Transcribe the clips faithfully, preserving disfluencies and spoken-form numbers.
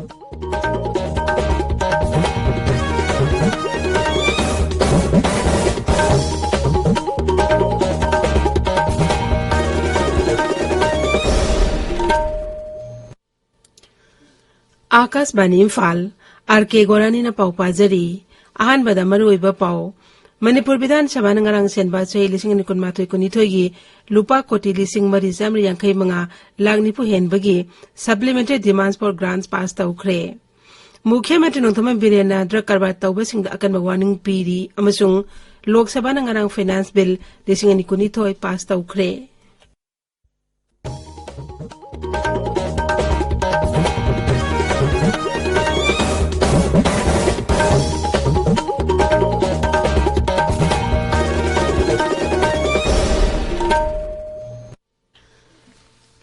ꯑꯥꯀꯥꯁꯕꯥꯅꯤ Imphal, R ꯀꯦ ꯒꯣꯔꯥꯅꯤꯅ ꯄꯥꯎ ꯄꯥꯖꯔꯤ꯫ ꯑꯍꯥꯟꯕꯗ ꯃꯔꯨꯑꯣꯏꯕ ꯄꯥꯎ꯫ ꯃꯅꯤꯄꯨꯔ ꯕꯤꯙꯥꯟ ꯁꯚꯥꯅ ꯉꯔꯥꯡ ꯁꯦꯟꯕ ꯆꯍꯤ ꯂꯤꯁꯤꯡ ꯑꯅꯤ ꯀꯨꯟꯃꯥꯊꯣꯏ ꯀꯨꯟꯅꯤꯊꯣꯏꯒꯤ ꯂꯨꯄꯥ ꯀꯣꯇꯤ ꯂꯤꯁꯤꯡ ꯃꯔꯤ ꯆꯥꯝꯃꯔꯤ ꯌꯥꯡꯈꯩ ꯃꯉꯥ ꯂꯥꯛ ꯅꯤꯐꯨ ꯍꯦꯟꯕꯒꯤ Supplementary Demands for Grants pass ꯇꯧꯈ꯭ꯔꯦ꯫ ꯃꯨꯈ꯭ꯌ ꯃꯟꯇ꯭ꯔꯤ ꯅꯣꯡꯊꯣꯝꯕꯝ ꯕꯤꯔꯦꯟꯅ drug ꯀꯔꯕꯥꯔ ꯇꯧꯕꯁꯤꯡꯗ ꯑꯀꯟꯕ warning ꯄꯤꯔꯤ ꯑꯃꯁꯨꯡ ꯂꯣꯛ ꯁꯚꯥꯅ ꯉꯔꯥꯡ Finance Bill ꯂꯤꯁꯤꯡ ꯑꯅꯤ ꯀꯨꯟꯅꯤꯊꯣꯏ pass ꯇꯧꯈ꯭ꯔꯦ꯫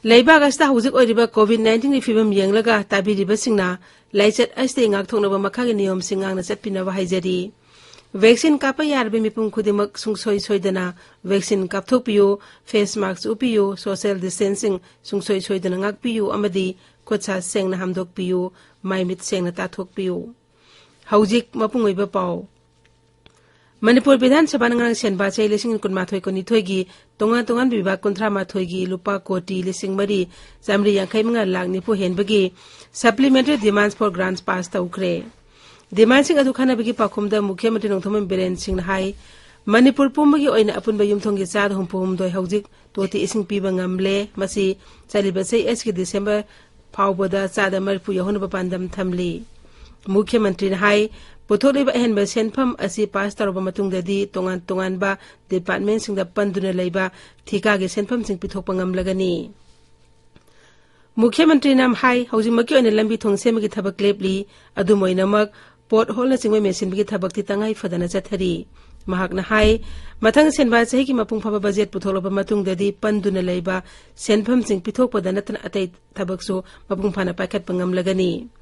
ꯂꯩꯕꯥꯛ ꯑꯁꯤꯗ ꯍꯧꯖꯤꯛ ꯑꯣꯏꯔꯤꯕ COVID nineteenꯒꯤ ꯐꯤꯕꯝ ꯌꯦꯡꯂꯒ ꯇꯥꯕꯤꯔꯤꯕꯁꯤꯡꯅ ꯂꯥꯏꯆꯠ ꯑꯁꯤꯗꯒꯤ ꯉꯥꯛꯊꯣꯛꯅꯕ ꯃꯈꯥꯒꯤ ꯅꯤꯌꯣꯝꯁꯤꯡ ꯉꯥꯛꯅ ꯆꯠꯄꯤꯅꯕ ꯍꯥꯏꯖꯔꯤ꯫ Vaccine ꯀꯥꯞꯄ ꯌꯥꯔꯕ ꯃꯤꯄꯨꯝ ꯈꯨꯗꯤꯡꯃꯛ ꯁꯨꯡꯁꯣꯏ ꯁꯣꯏꯗꯅ vaccine ꯀꯥꯞꯊꯣꯛꯄꯤꯌꯨ, face mask ꯎꯞꯄꯤꯌꯨ, social distancing ꯁꯨꯡꯁꯣꯏ ꯁꯣꯏꯗꯅ ꯉꯥꯛꯄꯤꯌꯨ ꯑꯃꯗꯤ ꯈꯨꯠ ꯁꯥ ꯁꯦꯡꯅ ꯍꯥꯝꯗꯣꯛꯄꯤꯌꯨ, ꯃꯥꯏ ꯃꯤꯠ ꯁꯦꯡꯅ ꯇꯥꯊꯣꯛꯄꯤꯌꯨ꯫ ꯍꯧꯖꯤꯛ ꯃꯄꯨꯡ ꯑꯣꯏꯕ ꯄꯥꯎ꯫ ꯃꯅꯤꯄꯨꯔ ꯕꯤꯙꯥꯟ ꯁꯚꯥꯅ ꯉꯔꯥꯡ ꯁꯦꯟꯕ ꯆꯍꯤ ꯂꯤꯁꯤꯡ ꯀꯨꯟꯃꯥꯊꯣꯏ ꯀꯨꯟꯅꯤꯊꯣꯏꯒꯤ ꯇꯣꯉꯥꯟ ꯇꯣꯉꯥꯟꯕ ꯕꯤꯚꯥꯒ ꯀꯨꯟꯊ꯭ꯔꯥ ꯃꯥꯊꯣꯏꯒꯤ ꯂꯨꯄꯥ ꯀꯣꯇꯤ ꯂꯤꯁꯤꯡ ꯃꯔꯤ ꯆꯥꯝꯃꯔꯤ ꯌꯥꯡꯈꯩ ꯃꯉꯥ ꯂꯥꯛ ꯅꯤꯐꯨ ꯍꯦꯟꯕꯒꯤ Supplementary Demands for Grants pass ꯇꯧꯈ꯭ꯔꯦ꯫ Demandꯁꯤꯡ ꯑꯗꯨ ꯈꯟꯅꯕꯒꯤ ꯄꯥꯎꯈꯨꯝꯗ ꯃꯨꯈ꯭ꯌ ꯃꯟꯇ꯭ꯔꯤ ꯅꯣꯡꯊꯣꯝꯕꯝ ꯕꯤꯔꯦꯟ ꯁꯤꯡꯅ ꯍꯥꯏ, ꯃꯅꯤꯄꯨꯔ ꯄꯨꯝꯕꯒꯤ ꯑꯣꯏꯅ ꯑꯄꯨꯟꯕ ꯌꯨꯝꯊꯣꯡꯒꯤ ꯆꯥꯗ ꯍꯨꯝꯐꯨ ꯍꯨꯝꯗꯣꯏ ꯍꯧꯖꯤꯛ ꯇꯣꯇꯤ ꯏꯁꯤꯡ ꯄꯤꯕ ꯉꯝꯂꯦ꯫ ꯃꯁꯤ ꯆꯠꯂꯤꯕ ꯆꯍꯤ ꯑꯁꯤꯒꯤ ꯗꯤꯁꯦꯝꯕꯔ ꯐꯥꯎꯕꯗ ꯆꯥꯗ ꯃꯔꯤꯐꯨ ꯌꯧꯍꯟꯅꯕ ꯄꯥꯟꯗꯝ ꯊꯝꯂꯤ꯫ ꯃꯨꯈ꯭ꯌ ꯃꯟꯇ꯭ꯔꯤꯅ ꯍꯥꯏ, ꯄꯨꯊꯣꯛꯂꯤꯕ ꯑꯍꯦꯟꯕ ꯁꯦꯟꯐꯝ ꯑꯁꯤ pass ꯇꯧꯔꯕ ꯃꯇꯨꯡꯗꯗꯤ ꯇꯣꯉꯥꯟ ꯇꯣꯉꯥꯟꯕ departmentꯁꯤꯡꯗ ꯄꯟꯗꯨꯅ ꯂꯩꯕ ꯊꯤꯀꯥꯒꯤ ꯁꯦꯟꯐꯝꯁꯤꯡ ꯄꯤꯊꯣꯛꯄ ꯉꯝꯂꯒꯅꯤ꯫ ꯃꯨꯈ꯭ꯌ ꯃꯟꯇ꯭ꯔꯤꯅ ꯍꯥꯏ, ꯍꯧꯖꯤꯛꯃꯛꯀꯤ ꯑꯣꯏꯅ ꯂꯝꯕꯤ ꯊꯣꯡ ꯁꯦꯝꯕꯒꯤ ꯊꯕꯛ ꯂꯦꯞꯂꯤ꯫ ꯑꯗꯨꯝ ꯑꯣꯏꯅꯃꯛ, potholeꯅꯆꯤꯡꯕ ꯃꯦꯟꯁꯤꯟꯕꯒꯤ ꯊꯕꯛꯇꯤ ꯇꯉꯥꯏ ꯐꯗꯅ ꯆꯠꯊꯔꯤ꯫ ꯃꯍꯥꯛꯅ ꯍꯥꯏ, ꯃꯊꯪ ꯁꯦꯟꯕꯥ ꯆꯍꯤꯒꯤ ꯃꯄꯨꯡ ꯐꯥꯕ budget ꯄꯨꯊꯣꯛꯂꯕ ꯃꯇꯨꯡꯗꯗꯤ ꯄꯟꯗꯨꯅ ꯂꯩꯕ ꯁꯦꯟꯐꯝꯁꯤꯡ ꯄꯤꯊꯣꯛꯄꯗ ꯅꯠꯇꯅ ꯑꯇꯩ ꯊꯕꯛꯁꯨ ꯃꯄꯨꯡ ꯐꯥꯅ ꯄꯥꯏꯈꯠꯄ ꯉꯝꯂꯒꯅꯤ꯫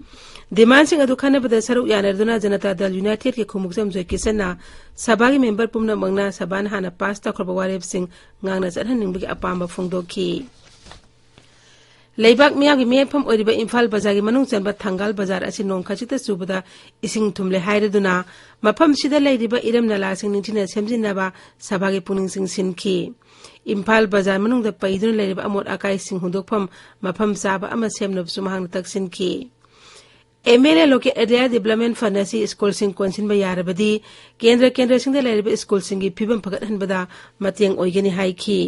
Demandꯁꯤꯡ ꯑꯗꯨ ꯈꯟꯅꯕꯗ ꯁꯔꯨꯛ ꯌꯥꯅꯗꯨꯅ ꯖꯅꯇꯥ ꯗꯜ Unitedꯀꯤ ꯈꯨꯃꯨꯛꯆꯝ ꯖꯣꯏꯀꯤꯁꯟꯅ ꯁꯚꯥꯒꯤ member ꯄꯨꯝꯅꯃꯛꯅ ꯁꯚꯥꯅ ꯍꯥꯟꯅ pass ꯇꯧꯈ꯭ꯔꯕ ꯋꯥꯔꯦꯞꯁꯤꯡ ꯉꯥꯛꯅ ꯆꯠꯍꯟꯅꯤꯡꯕꯒꯤ ꯑꯄꯥꯝꯕ ꯐꯣꯡꯗꯣꯛꯈꯤ꯫ ꯂꯩꯕꯥꯛ ꯃꯤꯌꯥꯝꯒꯤ ꯃꯤꯍꯥꯠꯐꯝ ꯑꯣꯏꯔꯤꯕ ꯏꯝꯐꯥꯜ ꯕꯖꯥꯔꯒꯤ ꯃꯅꯨꯡ ꯆꯟꯕ ꯊꯪꯒꯥꯜ ꯕꯖꯥꯔ ꯑꯁꯤ ꯅꯣꯡ ꯈꯖꯤꯛꯇ ꯆꯨꯕꯗ ꯏꯁꯤꯡ ꯊꯨꯝꯂꯦ ꯍꯥꯏꯔꯗꯨꯅ ꯃꯐꯝꯁꯤꯗ ꯂꯩꯔꯤꯕ ꯏꯔꯝ ꯅꯂꯥꯁꯤꯡ ꯅꯤꯡꯊꯤꯅ ꯁꯦꯝꯖꯤꯟꯅꯕ ꯁꯚꯥꯒꯤ ꯄꯨꯛꯅꯤꯡ ꯆꯤꯡꯁꯤꯟꯈꯤ꯫ ꯏꯝꯐꯥꯜ ꯕꯖꯥꯔ ꯃꯅꯨꯡꯗ ꯄꯩꯗꯨꯅ ꯂꯩꯔꯤꯕ ꯑꯃꯣꯠ ꯑꯀꯥꯏꯁꯤꯡ ꯍꯨꯟꯗꯣꯛꯐꯝ ꯃꯐꯝ ꯆꯥꯕ ꯑꯃ ꯁꯦꯝꯅꯕꯁꯨ ꯃꯍꯥꯛꯅ ꯇꯛꯁꯤꯟꯈꯤ꯫ M L A Local Area Development Fund ꯑꯁꯤ ꯁ꯭ꯀꯨꯜꯁꯤꯡ ꯀꯣꯟꯁꯤꯟꯕ ꯌꯥꯔꯕꯗꯤ ꯀꯦꯟꯗ꯭ꯔ ꯀꯦꯟꯗ꯭ꯔꯁꯤꯡꯗ ꯂꯩꯔꯤꯕ ꯁ꯭ꯀꯨꯜꯁꯤꯡꯒꯤ ꯐꯤꯕꯝ ꯐꯒꯠꯍꯟꯕꯗ ꯃꯇꯦꯡ ꯑꯣꯏꯒꯅꯤ ꯍꯥꯏꯈꯤ꯫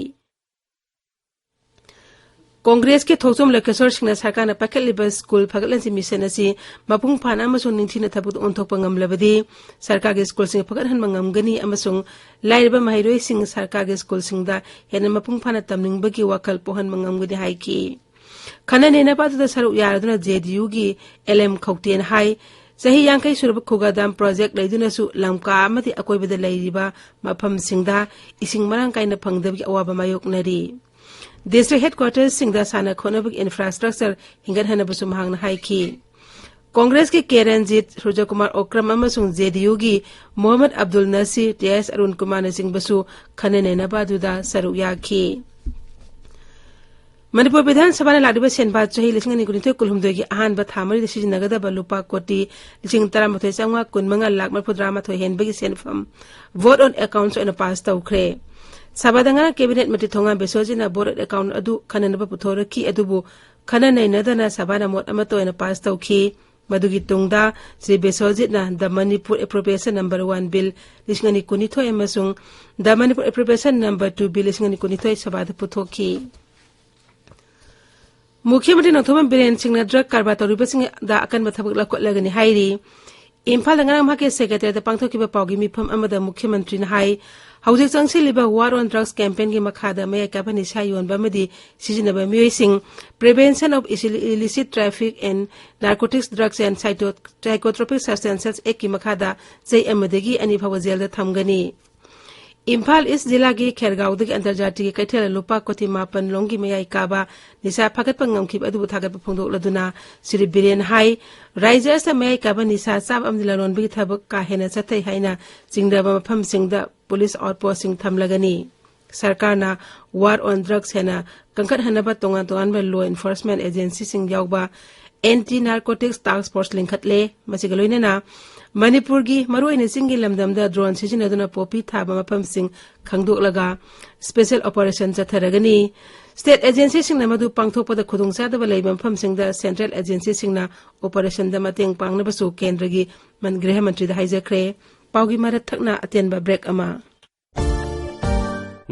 ꯀꯣꯡꯒ꯭ꯔꯦꯁꯀꯤ ꯊꯣꯛꯆꯣꯝ ꯂꯣꯀꯦꯁꯣꯔ ꯁꯤꯡꯅ ꯁꯔꯀꯥꯔꯅ ꯄꯥꯏꯈꯠꯂꯤꯕ ꯁ꯭ꯀꯨꯜ ꯐꯒꯠꯍꯟꯁꯤ ꯃꯤꯁꯟ ꯑꯁꯤ ꯃꯄꯨꯡ ꯐꯥꯅ ꯑꯃꯁꯨꯡ ꯅꯤꯡꯊꯤꯅ ꯊꯕꯛꯇ ꯑꯣꯟꯊꯣꯛꯄ ꯉꯝꯂꯕꯗꯤ ꯁꯔꯀꯥꯔꯒꯤ ꯁ꯭ꯀꯨꯜꯁꯤꯡ ꯐꯒꯠꯍꯟꯕ ꯉꯝꯒꯅꯤ ꯑꯃꯁꯨꯡ ꯂꯥꯏꯔꯕ ꯃꯍꯩꯔꯣꯏꯁꯤꯡ ꯁꯔꯀꯥꯔꯒꯤ ꯁ꯭ꯀꯨꯜꯁꯤꯡꯗ ꯍꯦꯟꯅ ꯃꯄꯨꯡ ꯐꯥꯅ ꯇꯝꯅꯤꯡꯕꯒꯤ ꯋꯥꯈꯜ ꯄꯣꯛꯍꯟꯕ ꯉꯝꯒꯅꯤ ꯍꯥꯏꯈꯤ꯫ ꯈꯟꯅ ꯅꯩꯅꯕ ꯑꯗꯨꯗ ꯁꯔꯨꯛ ꯌꯥꯔꯗꯨꯅ ꯖꯦ ꯗꯤ ꯌꯨꯒꯤ ꯑꯦꯜ ꯑꯦꯝ ꯈꯧꯇꯦꯟ ꯍꯥꯏ, ꯆꯍꯤ ꯌꯥꯡꯈꯩ ꯁꯨꯔꯕ ꯈꯨꯒꯥꯗꯥꯝ ꯄ꯭ꯔꯣꯖꯦꯛ ꯂꯩꯗꯨꯅꯁꯨ ꯂꯝꯀꯥ ꯑꯃꯗꯤ ꯑꯀꯣꯏꯕꯗ ꯂꯩꯔꯤꯕ ꯃꯐꯝꯁꯤꯡꯗ ꯏꯁꯤꯡ ꯃꯔꯥꯡ ꯀꯥꯏꯅ ꯐꯪꯗꯕꯒꯤ ꯑꯋꯥꯕ ꯃꯥꯌꯣꯛꯅꯔꯤ꯫ ꯗꯤꯁꯇ꯭ꯔꯤꯛ ꯍꯦꯗꯀ꯭ꯋꯥꯇꯔꯁꯤꯡꯗ ꯁꯥꯟꯅ ꯈꯣꯠꯅꯕꯒꯤ ꯏꯟꯐ꯭ꯔꯥꯁ꯭ꯇ꯭ꯔꯛꯆꯔ ꯍꯦꯟꯒꯠꯍꯟꯅꯕꯁꯨ ꯃꯍꯥꯛꯅ ꯍꯥꯏꯈꯤ꯫ ꯀꯣꯡꯒ꯭ꯔꯦꯁꯀꯤ ꯀꯦ ꯔꯟꯖꯤꯠ, ꯁꯨꯔꯖꯀꯨꯃꯥꯔ ꯑꯣꯀ꯭ꯔꯝ ꯑꯃꯁꯨꯡ ꯖꯦ ꯗꯤ ꯌꯨꯒꯤ ꯃꯣꯍꯝꯃꯗ ꯑꯕꯗꯨꯜ ꯅꯁꯤꯔ, ꯇꯤ ꯑꯥꯏ ꯑꯦꯁ ꯑꯔꯨꯟ ꯀꯨꯃꯥꯔꯅꯆꯤꯡꯕꯁꯨ ꯈꯟꯅ ꯅꯩꯅꯕ ꯑꯗꯨꯗ ꯁꯔꯨꯛ ꯌꯥꯈꯤ꯫ ꯃꯅꯤꯄꯨꯔ ꯕꯤꯙꯥꯟ ꯁꯚꯥꯅ ꯂꯥꯛꯂꯤꯕ ꯁꯦꯟꯕꯥ ꯆꯍꯤ ꯂꯤꯁꯤꯡ ꯑꯅꯤ ꯀꯨꯟꯅꯤꯊꯣꯏ ꯀꯨꯟꯍꯨꯝꯗꯣꯏꯒꯤ ꯑꯍꯥꯟꯕ ꯊꯥ ꯃꯔꯤꯗ ꯁꯤꯖꯤꯟꯅꯒꯗꯕ ꯂꯨꯄꯥ ꯀꯣꯇꯤ ꯂꯤꯁꯤꯡ ꯇꯔꯥꯃꯥꯊꯣꯏ ꯆꯥꯝꯃꯉꯥ ꯀꯨꯟꯃꯉꯥ ꯂꯥꯛ ꯃꯔꯤꯐꯨꯇꯔꯥ ꯃꯥꯊꯣꯏ ꯍꯦꯟꯕꯒꯤ ꯁꯦꯟꯐꯝ vote on accounts ꯑꯣꯏꯅ ꯄꯥꯁ ꯇꯧꯈ꯭ꯔꯦ꯫ ꯁꯚꯥꯗ ꯉꯔꯥꯡ cabinet Mantri Thongam ꯕꯤꯁꯣꯖꯤꯠꯅ vote on account ꯑꯗꯨ ꯈꯟꯅꯅꯕ ꯄꯨꯊꯣꯔꯛꯈꯤ, ꯑꯗꯨꯕꯨ ꯈꯟꯅ ꯅꯩꯅꯗꯅ ꯁꯚꯥꯅ ꯃꯣꯠ ꯑꯃꯠꯇ ꯑꯣꯏꯅ ꯄꯥꯁ ꯇꯧꯈꯤ꯫ ꯃꯗꯨꯒꯤ ꯇꯨꯡꯗ Shri ꯕꯤꯁꯣꯖꯤꯠꯅ The Manipur Appropriation Number One Bill ꯂꯤꯁꯤꯡ ꯑꯅꯤ ꯀꯨꯟꯅꯤꯊꯣꯏ ꯑꯃꯁꯨꯡ The Manipur Appropriation Number Two Bill ꯂꯤꯁꯤꯡ ꯑꯅꯤ ꯀꯨꯟꯅꯤꯊꯣꯏ ꯁꯚꯥꯗ ꯄꯨꯊꯣꯛꯈꯤ꯫ ꯃꯨꯈ꯭ꯌ ꯃꯟꯇ꯭ꯔꯤ ꯅꯣꯡꯊꯣꯝꯕꯝ ꯕꯤꯔꯦꯟ ꯁꯤꯡꯅ drug ꯀꯔꯕꯥꯔ ꯇꯧꯔꯤꯕꯁꯤꯡꯗ ꯑꯀꯟꯕ ꯊꯕꯛ ꯂꯧꯈꯠꯂꯒꯅꯤ ꯍꯥꯏꯔꯤ꯫ ꯏꯝꯐꯥꯜꯗ ꯉꯔꯥꯡ ꯃꯍꯥꯛꯀꯤ ꯁꯦꯀ꯭ꯔꯦꯇꯔꯤꯌꯦꯠꯇ ꯄꯥꯡꯊꯣꯛꯈꯤꯕ ꯄꯥꯎꯒꯤ ꯃꯤꯐꯝ ꯑꯃꯗ ꯃꯨꯈ꯭ꯌ ꯃꯟꯇ꯭ꯔꯤꯅ ꯍꯥꯏ, ꯍꯧꯖꯤꯛ ꯆꯪꯁꯤꯜꯂꯤꯕ War on Drugs campaignꯒꯤ ꯃꯈꯥꯗ ꯃꯌꯥꯏ ꯀꯥꯕ ꯅꯤꯁꯥ ꯌꯣꯟꯕ ꯑꯃꯗꯤ ꯁꯤꯖꯤꯟꯅꯕ ꯃꯤꯑꯣꯏꯁꯤꯡ Prevention of Illicit Traffic in Narcotics Drugs and Psycho-, Psychotropic Substances Actꯀꯤ ꯃꯈꯥꯗ ꯆꯍꯤ ꯑꯃꯗꯒꯤ ꯑꯅꯤ ꯐꯥꯎꯕ ꯖꯦꯜꯗ ꯊꯝꯒꯅꯤ꯫ ꯏꯝꯐꯥꯜ ꯏꯁ ꯖꯤꯂꯥꯒꯤ ꯈꯦꯔꯒꯥꯎꯗꯒꯤ ꯑꯟꯇꯔꯖꯥꯇꯤꯒꯤ ꯀꯩꯊꯦꯜꯗ ꯂꯨꯄꯥ ꯀꯣꯇꯤ ꯃꯥꯄꯟ ꯂꯣꯝꯒꯤ ꯃꯌꯥꯏ ꯀꯥꯕ ꯅꯤꯁꯥ ꯐꯥꯒꯠꯄ ꯉꯝꯈꯤꯕ ꯑꯗꯨꯕꯨ ꯊꯥꯒꯠꯄ ꯐꯣꯡꯗꯣꯛꯂꯗꯨꯅ ꯁ꯭ꯔꯤ ꯕꯤꯔꯦꯟ ꯍꯥꯏ, ꯔꯥꯏꯖ꯭ꯌ ꯑꯁꯤꯗ ꯃꯌꯥꯏ ꯀꯥꯕ ꯅꯤꯁꯥ ꯆꯥꯕ ꯑꯃꯗꯤ ꯂꯂꯣꯟꯕꯒꯤ ꯊꯕꯛ ꯀꯥ ꯍꯦꯟꯅ ꯆꯠꯊꯩ ꯍꯥꯏꯅ ꯆꯤꯡꯅꯕ ꯃꯐꯝꯁꯤꯡꯗ ꯄꯨꯂꯤꯁ ꯑꯥꯎꯠꯄꯣꯁ꯭ꯠꯁꯤꯡ ꯊꯝꯂꯒꯅꯤ꯫ ꯁꯔꯀꯥꯔꯅ War on Drugs ꯍꯦꯟꯅ ꯀꯟꯈꯠꯍꯟꯅꯕ ꯇꯣꯉꯥꯟ ꯇꯣꯉꯥꯟꯕ law enforcement agencyꯁꯤꯡ ꯌꯥꯎꯕ Anti Narcotics Task Force ꯂꯤꯡꯈꯠꯂꯦ꯫ ꯃꯁꯤꯒ ꯂꯣꯏꯅꯅ ꯃꯅꯤꯄꯨꯔꯒꯤ ꯃꯔꯨꯑꯣꯏꯅ ꯆꯤꯡꯒꯤ ꯂꯝꯗꯝꯗ drone ꯁꯤꯖꯤꯟꯅꯗꯨꯅ poppy ꯊꯥꯕ ꯃꯐꯝꯁꯤꯡ ꯈꯪꯗꯣꯛꯂꯒ special operation ꯆꯠꯊꯔꯒꯅꯤ꯫ State agencyꯁꯤꯡꯅ ꯃꯗꯨ ꯄꯥꯡꯊꯣꯛꯄꯗ ꯈꯨꯗꯣꯡꯆꯥꯗꯕ ꯂꯩꯕ ꯃꯐꯝꯁꯤꯡꯗ central agencyꯁꯤꯡꯅ operationꯗ ꯃꯇꯦꯡ ꯄꯥꯡꯅꯕꯁꯨ ꯀꯦꯟꯗ꯭ꯔꯒꯤ ꯃꯟ-, ꯒ꯭ꯔꯤꯍ ꯃꯟꯇ꯭ꯔꯤꯗ ꯍꯥꯏꯖꯈ꯭ꯔꯦ꯫ ꯄꯥꯎꯒꯤ ꯃꯔꯛ ꯊꯛꯅ ꯑꯇꯦꯟꯕ break ꯑꯃ꯫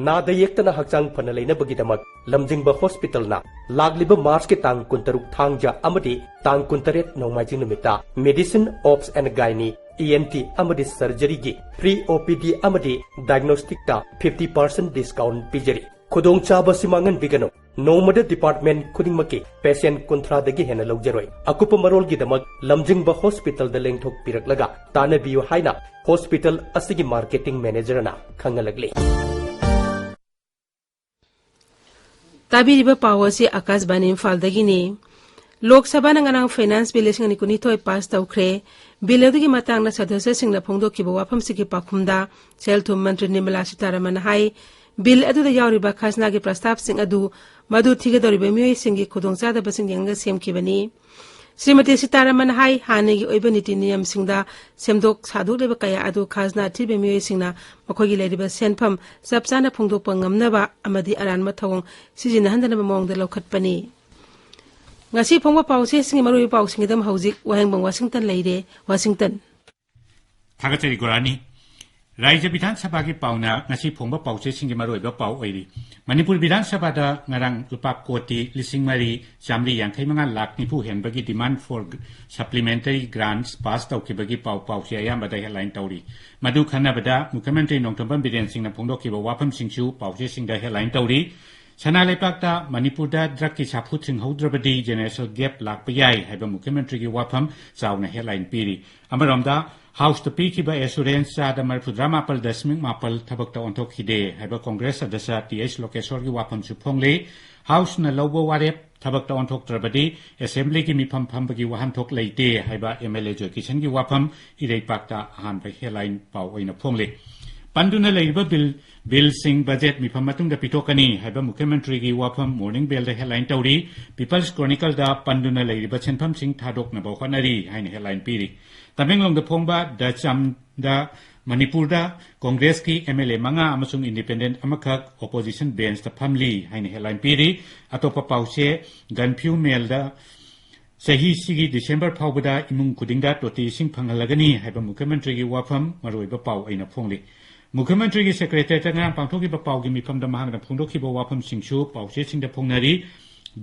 ꯅꯥꯗ ꯌꯦꯛꯇꯅ ꯍꯛꯆꯥꯡ ꯐꯅ ꯂꯩꯅꯕꯒꯤꯗꯃꯛ ꯂꯝꯖꯤꯡꯕ ꯍꯣꯁꯄꯤꯇꯥꯜꯅ ꯂꯥꯛꯂꯤꯕ ꯃꯥꯔꯆꯀꯤ ꯇꯥꯡ ꯀꯨꯟꯇꯔꯨꯛ ꯊꯥꯡꯖ ꯑꯃꯗꯤ ꯇꯥꯡ ꯀꯨꯟꯇꯔꯦꯠ ꯅꯣꯡꯃꯥꯏꯖꯤꯡ ꯅꯨꯃꯤꯠꯇ Medicine, Obs and Gynae, ENT ꯑꯃꯗꯤ surgeryꯒꯤ free OPD ꯑꯃꯗꯤ diagnosticꯇ fifty percent discount ꯄꯤꯖꯔꯤ꯫ ꯈꯨꯗꯣꯡꯆꯥꯕ ꯑꯁꯤ ꯃꯥꯡꯍꯟꯕꯤꯒꯅꯨ꯫ ꯅꯣꯡꯃꯗ department ꯈꯨꯗꯤꯡꯃꯛꯀꯤ patient ꯀꯨꯟꯊ꯭ꯔꯥꯗꯒꯤ ꯍꯦꯟꯅ ꯂꯧꯖꯔꯣꯏ꯫ ꯑꯀꯨꯞꯄ ꯃꯔꯣꯜꯒꯤꯗꯃꯛ ꯂꯝꯖꯤꯡꯕ ꯍꯣꯁꯄꯤꯇꯥꯜꯗ ꯂꯦꯡꯊꯣꯛꯄꯤꯔꯛꯂꯒ ꯇꯥꯟꯅꯕꯤꯌꯨ ꯍꯥꯏꯅ ꯍꯣꯁꯄꯤꯇꯥꯜ ꯑꯁꯤꯒꯤ marketing managerꯅ ꯈꯪꯍꯜꯂꯛꯂꯤ꯫ ꯇꯥꯕꯤꯔꯤꯕ ꯄꯥꯎ ꯑꯁꯤ ꯑꯀꯥꯁꯕꯥꯅꯤ ꯏꯝꯐꯥꯜꯗꯒꯤꯅꯤ꯫ ꯂꯣꯛ ꯁꯚꯥꯅ ꯉꯔꯥꯡ finance bill ꯂꯤꯁꯤꯡ ꯑꯅꯤ ꯀꯨꯟꯅꯤꯊꯣꯏ pass ꯇꯧꯈ꯭ꯔꯦ꯫ Bill ꯑꯗꯨꯒꯤ ꯃꯇꯥꯡꯗ ꯁꯗꯁ꯭ꯌꯁꯤꯡꯅ ꯐꯣꯡꯗꯣꯛꯈꯤꯕ ꯋꯥꯐꯝꯁꯤꯡꯒꯤ ꯄꯥꯎꯈꯨꯝꯗ ꯁꯦꯜ ꯊꯨꯝ ꯃꯟꯇ꯭ꯔꯤ ꯅꯤꯔꯃꯂꯥ ꯁꯤꯇꯥꯔꯥꯃꯟꯅ ꯍꯥꯏ, bill ꯑꯗꯨꯗ ꯌꯥꯎꯔꯤꯕ ꯈꯖꯅꯥꯒꯤ ꯄ꯭ꯔꯁꯇꯥꯕꯁꯤꯡ ꯑꯗꯨ ꯃꯗꯨ ꯊꯤꯒꯗꯧꯔꯤꯕ ꯃꯤꯑꯣꯏꯁꯤꯡꯒꯤ ꯈꯨꯗꯣꯡꯆꯥꯗꯕꯁꯤꯡ ꯌꯦꯡꯂꯒ ꯁꯦꯝꯈꯤꯕꯅꯤ꯫ ꯁ꯭ꯔꯤꯃꯇꯤ ꯁꯤꯇꯥꯔꯥꯃꯟꯅ ꯍꯥꯏ, ꯍꯥꯟꯅꯒꯤ ꯑꯣꯏꯕ ꯅꯤꯇꯤ ꯅꯤꯌꯝꯁꯤꯡꯗ ꯁꯦꯝꯗꯣꯛ ꯁꯥꯗꯣꯛꯂꯤꯕ ꯀꯌꯥ ꯑꯗꯨ ꯈꯖꯅꯥ ꯊꯤꯔꯤꯕ ꯃꯤꯑꯣꯏꯁꯤꯡꯅ ꯃꯈꯣꯏꯒꯤ ꯂꯩꯔꯤꯕ ꯁꯦꯟꯐꯝ ꯆꯞ ꯆꯥꯅ ꯐꯣꯡꯗꯣꯛꯄ ꯉꯝꯅꯕ ꯑꯃꯗꯤ ꯑꯔꯥꯟꯕ ꯊꯧꯑꯣꯡ ꯁꯤꯖꯤꯟꯅꯍꯟꯗꯅꯕ ꯃꯑꯣꯡꯗ ꯂꯧꯈꯠꯄꯅꯤ꯫ ꯉꯁꯤ ꯐꯣꯡꯕ ꯄꯥꯎꯆꯦꯁꯤꯡꯒꯤ ꯃꯔꯨꯑꯣꯏꯕ ꯄꯥꯎꯁꯤꯡꯒꯤꯗꯃꯛ ꯍꯧꯖꯤꯛ ꯋꯥꯍꯦꯡꯕꯝ ꯋꯥꯁꯤꯡꯇꯟ ꯂꯩꯔꯦ꯫ ꯋꯥꯁꯤꯡꯇꯟ꯫ ꯊꯥꯒꯠꯆꯔꯤ ꯒꯣꯔꯥꯅꯤ꯫ ꯔꯥꯖ꯭ꯌ ꯕꯤꯙꯥꯟ ꯁꯚꯥꯒꯤ ꯄꯥꯎꯅ ꯉꯁꯤ ꯐꯣꯡꯕ ꯄꯥꯎꯆꯦꯁꯤꯡꯒꯤ ꯃꯔꯨꯑꯣꯏꯕ ꯄꯥꯎ ꯑꯣꯏꯔꯤ꯫ ꯃꯅꯤꯄꯨꯔ ꯕꯤꯙꯥꯟ ꯁꯚꯥꯗ ꯉꯔꯥꯡ ꯂꯨꯄꯥ ꯀꯣꯇꯤ ꯂꯤꯁꯤꯡ ꯃꯔꯤ ꯆꯥꯃꯔꯤ ꯌꯥꯡꯈꯩ ꯃꯉꯥ ꯂꯥꯈ ꯅꯤꯐꯨ ꯍꯦꯟꯕꯒꯤ demand for supplementary grants pass ꯇꯧꯈꯤꯕꯒꯤ ꯄꯥꯎ, ꯄꯥꯎꯁꯦ ꯑꯌꯥꯝꯕꯗ headline ꯇꯧꯔꯤ꯫ ꯃꯗꯨ ꯈꯟꯅꯕꯗ ꯃꯨꯈ꯭ꯌ ꯃꯟꯇ꯭ꯔꯤ ꯅꯣꯡꯊꯣꯝꯕꯝ ꯕꯤꯔꯦꯟ ꯁꯤꯡꯅ ꯐꯣꯡꯗꯣꯛꯈꯤꯕ ꯋꯥꯐꯝꯁꯤꯡꯁꯨ ꯄꯥꯎꯆꯦꯁꯤꯡꯗ headline ꯇꯧꯔꯤ꯫ ꯁꯅꯥ ꯂꯩꯕꯥꯛꯇ ꯃꯅꯤꯄꯨꯔꯗ drugꯀꯤ ꯁꯥꯐꯨ ꯊꯤꯡꯍꯧꯗ꯭ꯔꯕꯗꯤ generational gap ꯂꯥꯛꯄ ꯌꯥꯏ ꯍꯥꯏꯕ ꯃꯨꯈ꯭ꯌ ꯃꯟꯇ꯭ꯔꯤꯒꯤ ꯋꯥꯐꯝ ꯆꯥꯎꯅ headline ꯄꯤꯔꯤ꯫ ꯑꯃꯔꯣꯝꯗ, Houseꯇ ꯄꯤꯈꯤꯕ assurance ꯆꯥꯗ ꯃꯔꯤꯐꯨꯇꯔꯥ ꯃꯥꯄꯜ ꯗꯁꯃꯤꯛ ꯃꯥꯄꯜ ꯊꯕꯛꯇ ꯑꯣꯟꯊꯣꯛꯈꯤꯗꯦ ꯍꯥꯏꯕ Congress ꯁꯗꯁ꯭ꯌ ꯇꯤ ꯑꯩꯆ ꯂꯣꯀꯦꯁꯣꯔꯒꯤ ꯋꯥꯐꯝꯁꯨ ꯐꯣꯡꯂꯤ꯫ Houseꯅ ꯂꯧꯕ ꯋꯥꯔꯦꯞ ꯊꯕꯛꯇ ꯑꯣꯟꯊꯣꯛꯇ꯭ꯔꯕꯗꯤ Assemblyꯒꯤ ꯃꯤꯐꯝ ꯐꯝꯕꯒꯤ ꯋꯥꯍꯟꯊꯣꯛ ꯂꯩꯇꯦ ꯍꯥꯏꯕ MLA ꯖꯣꯏꯀꯤꯁꯟꯒꯤ ꯋꯥꯐꯝ ꯏꯔꯩꯄꯥꯛꯇ ꯑꯍꯥꯟꯕ headline ꯄꯥꯎ ꯑꯣꯏꯅ ꯐꯣꯡꯂꯤ꯫ ꯄꯟꯗꯨꯅ ꯂꯩꯔꯤꯕ ꯕꯤꯜ, ꯕꯤꯜꯁꯤꯡ ꯕꯖꯦꯠ ꯃꯤꯐꯝ ꯃꯇꯨꯡꯗ ꯄꯤꯊꯣꯛꯀꯅꯤ ꯍꯥꯏꯕ ꯃꯨꯈ꯭ꯌ ꯃꯟꯇ꯭ꯔꯤꯒꯤ ꯋꯥꯐꯝ Morning Bellꯗ headline ꯇꯧꯔꯤ꯫ People's Chronicleꯗ ꯄꯟꯗꯨꯅ ꯂꯩꯔꯤꯕ ꯁꯦꯟꯐꯝꯁꯤꯡ ꯊꯥꯗꯣꯛꯅꯕ ꯍꯣꯠꯅꯔꯤ ꯍꯥꯏꯅ headline ꯄꯤꯔꯤ꯫ ꯇꯃꯦꯡꯂꯣꯡꯗ ꯐꯣꯡꯕ The Chamꯗ ꯃꯅꯤꯄꯨꯔꯗ ꯀꯣꯡꯒ꯭ꯔꯦꯁꯀꯤ MLA ꯃꯉꯥ ꯑꯃꯁꯨꯡ independent ꯑꯃꯈꯛ opposition benchꯇ ꯐꯝꯂꯤ ꯍꯥꯏꯅ headline ꯄꯤꯔꯤ꯫ ꯑꯇꯣꯞꯄ ꯄꯥꯎꯆꯦ Gaanphiu Mailꯗ ꯆꯍꯤꯁꯤꯒꯤ ꯗꯤꯁꯦꯝꯕꯔ ꯐꯥꯎꯕꯗ ꯏꯃꯨꯡ ꯈꯨꯗꯤꯡꯗ ꯇꯣꯇꯤ ꯏꯁꯤꯡ ꯐꯪꯍꯜꯂꯒꯅꯤ ꯍꯥꯏꯕ ꯃꯨꯈ꯭ꯌ ꯃꯟꯇ꯭ꯔꯤꯒꯤ ꯋꯥꯐꯝ ꯃꯔꯨꯑꯣꯏꯕ ꯄꯥꯎ ꯑꯣꯏꯅ ꯐꯣꯡꯂꯤ꯫ ꯃꯨꯈ꯭ꯌ ꯃꯟꯇ꯭ꯔꯤꯒꯤ ꯁꯦꯀ꯭ꯔꯦꯇꯔꯤꯌꯦꯠꯇ ꯉꯔꯥꯡ ꯄꯥꯡꯊꯣꯛꯈꯤꯕ ꯄꯥꯎꯒꯤ ꯃꯤꯐꯝꯗ ꯃꯍꯥꯛꯅ ꯐꯣꯡꯗꯣꯛꯈꯤꯕ ꯋꯥꯐꯝꯁꯤꯡꯁꯨ ꯄꯥꯎꯆꯦꯁꯤꯡꯗ ꯐꯣꯡꯅꯔꯤ꯫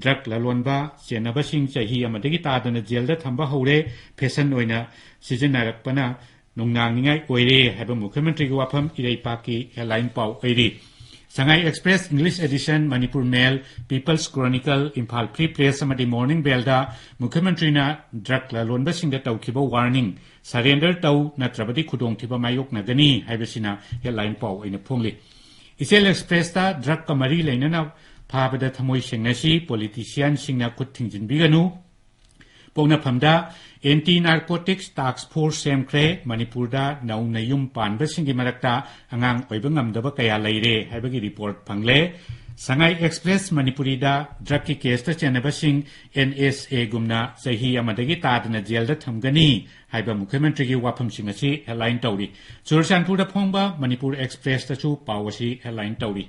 ꯗ꯭ꯔꯒ ꯂꯂꯣꯟꯕ ꯆꯦꯟꯅꯕꯁꯤꯡ ꯆꯍꯤ ꯑꯃꯗꯒꯤ ꯇꯥꯗꯅ ꯖꯦꯜꯗ ꯊꯝꯕ ꯍꯧꯔꯦ, ꯐꯦꯁꯟ ꯑꯣꯏꯅ ꯁꯤꯖꯤꯟꯅꯔꯛꯄꯅ ꯅꯨꯡꯅꯥꯡꯅꯤꯡꯉꯥꯏ ꯑꯣꯏꯔꯦ ꯍꯥꯏꯕ ꯃꯨꯈ꯭ꯌ ꯃꯟꯇ꯭ꯔꯤꯒꯤ ꯋꯥꯐꯝ ꯏꯔꯩꯄꯥꯛꯀꯤ headline ꯄꯥꯎ ꯑꯣꯏꯔꯤ꯫ ꯁꯉꯥꯏ Express English edition, Manipur Mail, People's Chronicle, Imphal Free Press ꯑꯃꯗꯤ Morning Bellꯗ ꯃꯨꯈ꯭ꯌ ꯃꯟꯇ꯭ꯔꯤꯅ ꯗ꯭ꯔꯒ ꯂꯂꯣꯟꯕꯁꯤꯡꯗ ꯇꯧꯈꯤꯕ warning, surrender ꯇꯧ ꯅꯠꯇ꯭ꯔꯕꯗꯤ ꯈꯨꯗꯣꯡꯊꯤꯕ ꯃꯥꯌꯣꯛꯅꯒꯅꯤ ꯍꯥꯏꯕꯁꯤꯅ headline ꯄꯥꯎ ꯑꯣꯏꯅ ꯐꯣꯡꯂꯤ꯫ ꯏꯆꯦꯜ Expressꯇ ꯗ꯭ꯔꯒꯀ ꯃꯔꯤ ꯂꯩꯅꯅ ꯐꯥꯕꯗ ꯊꯃꯣꯏ ꯁꯦꯡꯅꯁꯤ, politicianꯁꯤꯡꯅ ꯈꯨꯠ ꯊꯤꯡꯖꯤꯟꯕꯤꯒꯅꯨ꯫ ꯄꯣꯛꯅꯐꯝꯗ Anti Narcotics Task Force ꯁꯦꯝꯈ꯭ꯔꯦ꯫ ꯃꯅꯤꯄꯨꯔꯗ ꯅꯧꯅ ꯌꯨꯝ ꯄꯥꯟꯕꯁꯤꯡꯒꯤ ꯃꯔꯛꯇ ꯑꯉꯥꯡ ꯑꯣꯏꯕ ꯉꯝꯗꯕ ꯀꯌꯥ ꯂꯩꯔꯦ ꯍꯥꯏꯕꯒꯤ report ꯐꯪꯂꯦ꯫ ꯁꯉꯥꯏ Express ꯃꯅꯤꯄꯨꯔꯤꯗ ꯗ꯭ꯔꯒꯀꯤ ꯀꯦꯁꯇ ꯆꯦꯟꯅꯕꯁꯤꯡ NSAꯒꯨꯝꯅ ꯆꯍꯤ ꯑꯃꯗꯒꯤ ꯇꯥꯗꯅ ꯖꯦꯜꯗ ꯊꯝꯒꯅꯤ ꯍꯥꯏꯕ ꯃꯨꯈ꯭ꯌ ꯃꯟꯇ꯭ꯔꯤꯒꯤ ꯋꯥꯐꯝꯁꯤꯡ ꯑꯁꯤ headline ꯇꯧꯔꯤ꯫ ꯆꯨꯔꯆꯥꯟꯄꯨꯔꯗ ꯐꯣꯡꯕ ꯃꯅꯤꯄꯨꯔ Expressꯇꯁꯨ ꯄꯥꯎ ꯑꯁꯤ headline ꯇꯧꯔꯤ꯫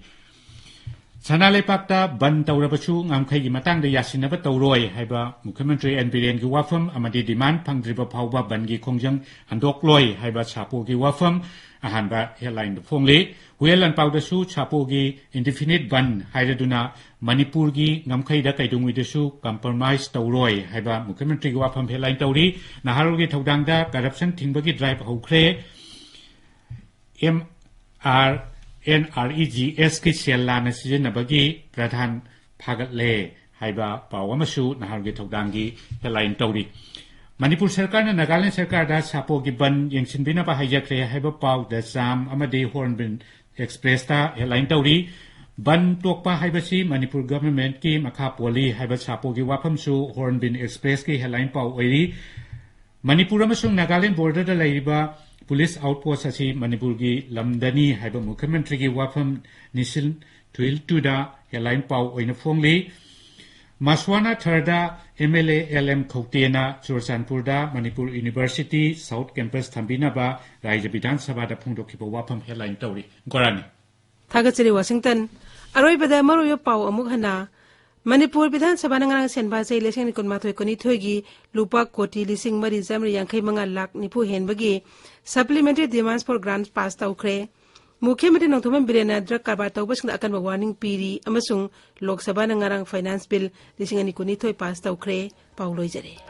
ꯁꯅꯥ ꯂꯩꯄꯥꯛꯇ ꯕꯟ ꯇꯧꯔꯕꯁꯨ ꯉꯝꯈꯩꯒꯤ ꯃꯇꯥꯡꯗ ꯌꯥꯁꯤꯟꯅꯕ ꯇꯧꯔꯣꯏ ꯍꯥꯏꯕ ꯃꯨꯈ꯭ꯌ ꯃꯟꯇ꯭ꯔꯤ ꯑꯦꯟ ꯕꯤꯔꯦꯟꯒꯤ ꯋꯥꯐꯝ ꯑꯃꯗꯤ demand ꯐꯪꯗ꯭ꯔꯤꯕ ꯐꯥꯎꯕ ꯕꯟꯒꯤ ꯈꯣꯡꯖꯪ ꯍꯟꯗꯣꯛꯂꯣꯏ ꯍꯥꯏꯕ ꯁꯥꯄꯣꯒꯤ ꯋꯥꯐꯝ ꯑꯍꯥꯟꯕ headlineꯗ ꯐꯣꯡꯂꯤ꯫ ꯍꯨꯌꯦꯟ ꯂꯥꯟꯄꯥꯎꯗꯁꯨ ꯁꯥꯄꯣꯒꯤ indefinite ꯕꯟ ꯍꯥꯏꯔꯗꯨꯅ ꯃꯅꯤꯄꯨꯔꯒꯤ ꯉꯝꯈꯩꯗ ꯀꯩꯗꯧꯉꯩꯗꯁꯨ compromise ꯇꯧꯔꯣꯏ ꯍꯥꯏꯕ ꯃꯨꯈ꯭ꯌ ꯃꯟꯇ꯭ꯔꯤꯒꯤ ꯋꯥꯐꯝ headline ꯇꯧꯔꯤ꯫ ꯅꯍꯥꯔꯣꯜꯒꯤ ꯊꯧꯗꯥꯡꯗ corruption ꯊꯤꯡꯕꯒꯤ drive ꯍꯧꯈ꯭ꯔꯦ꯫ MR, NREGSꯀꯤ ꯁꯦꯜ ꯂꯥꯟꯅ ꯁꯤꯖꯤꯟꯅꯕꯒꯤ ꯄ꯭ꯔꯙꯥꯟ ꯐꯥꯒꯠꯂꯦ ꯍꯥꯏꯕ ꯄꯥꯎ ꯑꯃꯁꯨ ꯅꯍꯥꯔꯣꯜꯒꯤ ꯊꯧꯗꯥꯡꯒꯤ headline ꯇꯧꯔꯤ꯫ ꯃꯅꯤꯄꯨꯔ ꯁꯔꯀꯥꯔꯅ ꯅꯥꯒꯥꯂꯦꯟ ꯁꯔꯀꯥꯔꯗ ꯁꯥꯄꯣꯒꯤ ꯕꯟ ꯌꯦꯡꯁꯤꯟꯕꯤꯅꯕ ꯍꯥꯏꯖꯈ꯭ꯔꯦ ꯍꯥꯏꯕ ꯄꯥꯎ The Cham ꯑꯃꯗꯤ Hornbill Expressꯇ headline ꯇꯧꯔꯤ꯫ ꯕꯟ ꯇꯣꯛꯄ ꯍꯥꯏꯕꯁꯤ ꯃꯅꯤꯄꯨꯔ governmentꯀꯤ ꯃꯈꯥ ꯄꯣꯜꯂꯤ ꯍꯥꯏꯕ ꯁꯥꯄꯣꯒꯤ ꯋꯥꯐꯝꯁꯨ Hornbill Expressꯀꯤ headline ꯄꯥꯎ ꯑꯣꯏꯔꯤ꯫ ꯃꯅꯤꯄꯨꯔ ꯑꯃꯁꯨꯡ ꯅꯥꯒꯥꯂꯦꯟ borderꯗ ꯂꯩꯔꯤꯕ ꯄꯨꯂꯤꯁ ꯑꯥꯎꯠꯄꯣꯁ ꯑꯁꯤ ꯃꯅꯤꯄꯨꯔꯒꯤ ꯂꯝꯗꯅꯤ ꯍꯥꯏꯕ ꯃꯨꯈ꯭ꯌ ꯃꯟꯇ꯭ꯔꯤꯒꯤ ꯋꯥꯐꯝ ꯅꯤꯁꯤꯜ ꯊꯨꯏꯜꯇꯨꯗ ꯍꯦꯗꯂꯥꯏꯟ ꯄꯥꯎ ꯑꯣꯏꯅ ꯐꯣꯡꯂꯤ꯫ ꯃꯁꯋꯥꯅꯥ ꯊꯔꯗ M L A L M ꯈꯧꯇꯦꯅ ꯆꯨꯔꯆꯥꯟꯄꯨꯔꯗ ꯃꯅꯤꯄꯨꯔ ꯌꯨꯅꯤꯚꯔꯁꯤꯇꯤ ꯁꯥꯎꯠ ꯀꯦꯝꯄꯁ ꯊꯝꯕꯤꯅꯕ ꯔꯥꯖ꯭ꯌ ꯕꯤꯙꯥꯟ ꯁꯚꯥꯗ ꯐꯣꯡꯗꯣꯛꯈꯤꯕ ꯋꯥꯐꯝ ꯍꯦꯗꯂꯥꯏꯟ ꯇꯧꯔꯤ꯫ ꯒꯣꯔꯥꯅꯤ꯫ ꯊꯥꯒꯠꯆꯔꯤ ꯋꯥꯁꯤꯡꯇꯟ꯫ ꯑꯔꯣꯏꯕꯗ ꯃꯔꯨꯑꯣꯏꯕ ꯄꯥꯎ ꯑꯃꯨꯛ ꯍꯟꯅ꯫ ꯃꯅꯤꯄꯨꯔ ꯕꯤꯙꯥꯟ ꯁꯚꯥꯅ ꯉꯔꯥꯡ ꯁꯦꯟꯕꯥ ꯆꯍꯤ ꯂꯤꯁꯤꯡ ꯑꯅꯤ ꯀꯨꯟꯃꯥꯊꯣꯏ ꯀꯨꯟꯅꯤꯊꯣꯏꯒꯤ ꯂꯨꯄꯥ ꯀꯣꯇꯤ ꯂꯤꯁꯤꯡ ꯃꯔꯤ ꯆꯥꯃꯔꯤ ꯌꯥꯡꯈꯩ ꯃꯉꯥ ꯂꯥꯈ ꯅꯤꯐꯨ ꯍꯦꯟꯕꯒꯤ Supplementary Demands for Grants pass ꯇꯧꯈ꯭ꯔꯦ꯫ ꯃꯨꯈ꯭ꯌ ꯃꯟꯇ꯭ꯔꯤ ꯅꯣꯡꯊꯣꯝꯕꯝ ꯕꯤꯔꯦꯟꯅ ꯗ꯭ꯔꯒ ꯀꯔꯕꯥꯔ ꯇꯧꯕꯁꯤꯡꯗ ꯑꯀꯟꯕ ꯋꯥꯔꯅꯤꯡ ꯄꯤꯔꯤ ꯑꯃꯁꯨꯡ ꯂꯣꯛ ꯁꯚꯥꯅ ꯉꯔꯥꯡ ꯐꯥꯏꯅꯥꯟꯁ ꯕꯤꯜ ꯂꯤꯁꯤꯡ ꯑꯅꯤ ꯀꯨꯟꯅꯤꯊꯣꯏ ꯄꯥꯁ ꯇꯧꯈ꯭ꯔꯦ꯫ ꯄꯥꯎ ꯂꯣꯏꯖꯔꯦ꯫